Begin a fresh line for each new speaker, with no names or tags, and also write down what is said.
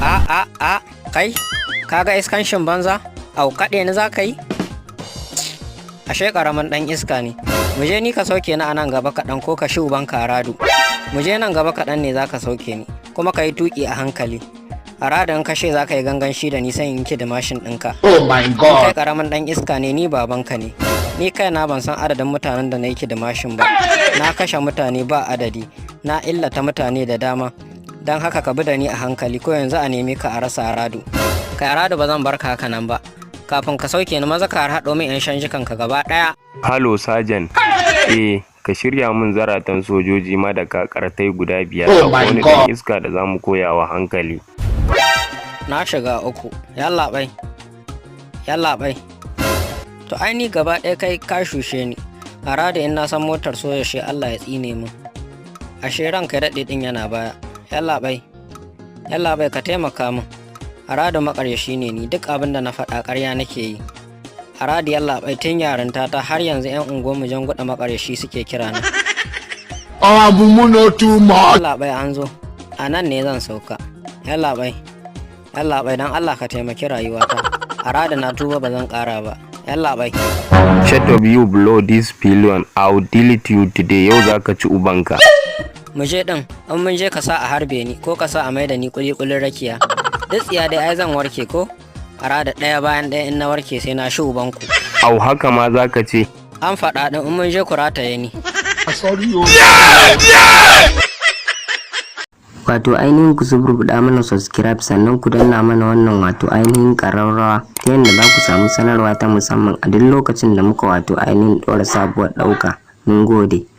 A a a, kai, kaga iskanshin banza? Au, kaɗe ni za ka yi? Ashe ƙaramin ɗan iska ne. Mu je ni ka sauke ni a nan gaba kaɗan ko ka shi uban aradu. Mu je nan gaba kaɗan ne za ka sauke ni, kuma ka yi tuƙi a hankali. Aradu, in kashe za ka yi gangan shi da nisan yanki da mashin ɗinka.
Oh my
In kai
God.
ƙaramin ɗan iska ne, ni babanka ne. Ni kaina ban san adadin mutanen da na yi da mashin ba. Na kashe mutane ba adadi, na illata mutane da dama. Don haka ka bi da ni a hankali, ko yanzu a neme ka a rasa, aradu. Kai aradu, ba zan bar ka haka nan ba. Kafin ka sauke ni, maza ka haɗo min 'yan shanjikan ka gaba ɗaya.
Halo, Sajan. Eh, ka shirya min zaratan sojoji madaka kartai guda biyar.
Oh
Akwai
my
wani
God.
ɗan iska da zamu koya wa hankali.
Na shiga uku. Yallaɓai. Yallaɓai. To ai ni gaba ɗaya kai ka shushe ni. Aradu, in na san motar soja shi, Allah ya tsine min. Ashe ranka daɗe ɗin yana baya. Yallaɓai. Yallaɓai, ka taimaka min. Aradu, maƙaryashi ne ni, duk abin da na faɗa ƙarya nake yi. Aradu, yallaɓai, tun yarinta ta har yanzu 'yan unguwarmu Janguɗa maƙaryashi suke kira na.
Our mumu no too much.
Yallaɓai, an zo. A nan ne zan sauka. Yallaɓai. Yallaɓai, don Allah ka taimaki rayuwata. Aradu, na tuba, ba zan ƙara ba. Yallaɓai.
Shut up, you blow this billion. I'll delete you today. Yau zaka ci ubanka.
Mu je ɗin, in mun je ka sa a harbe ni ko ka sa a maida ni kuli-kulin rakiya. Duk tsiya dai ai zan warke ko? Aradu, ɗaya bayan ɗaya in na warke sai na shi ubanku.
Au, haka ma zaka ce.
An faɗa ɗin, in mun je ku rataye ni.
Sorry, oh.
Wato ainihin ku suburbuɗa mana subscribe, sannan ku danna mana wannan wato ainihin ƙararrawa, ta yadda za ku samu sanarwa ta musamman a duk lokacin da muka wato ainihin ɗora sabuwar ɗauka. Mun gode.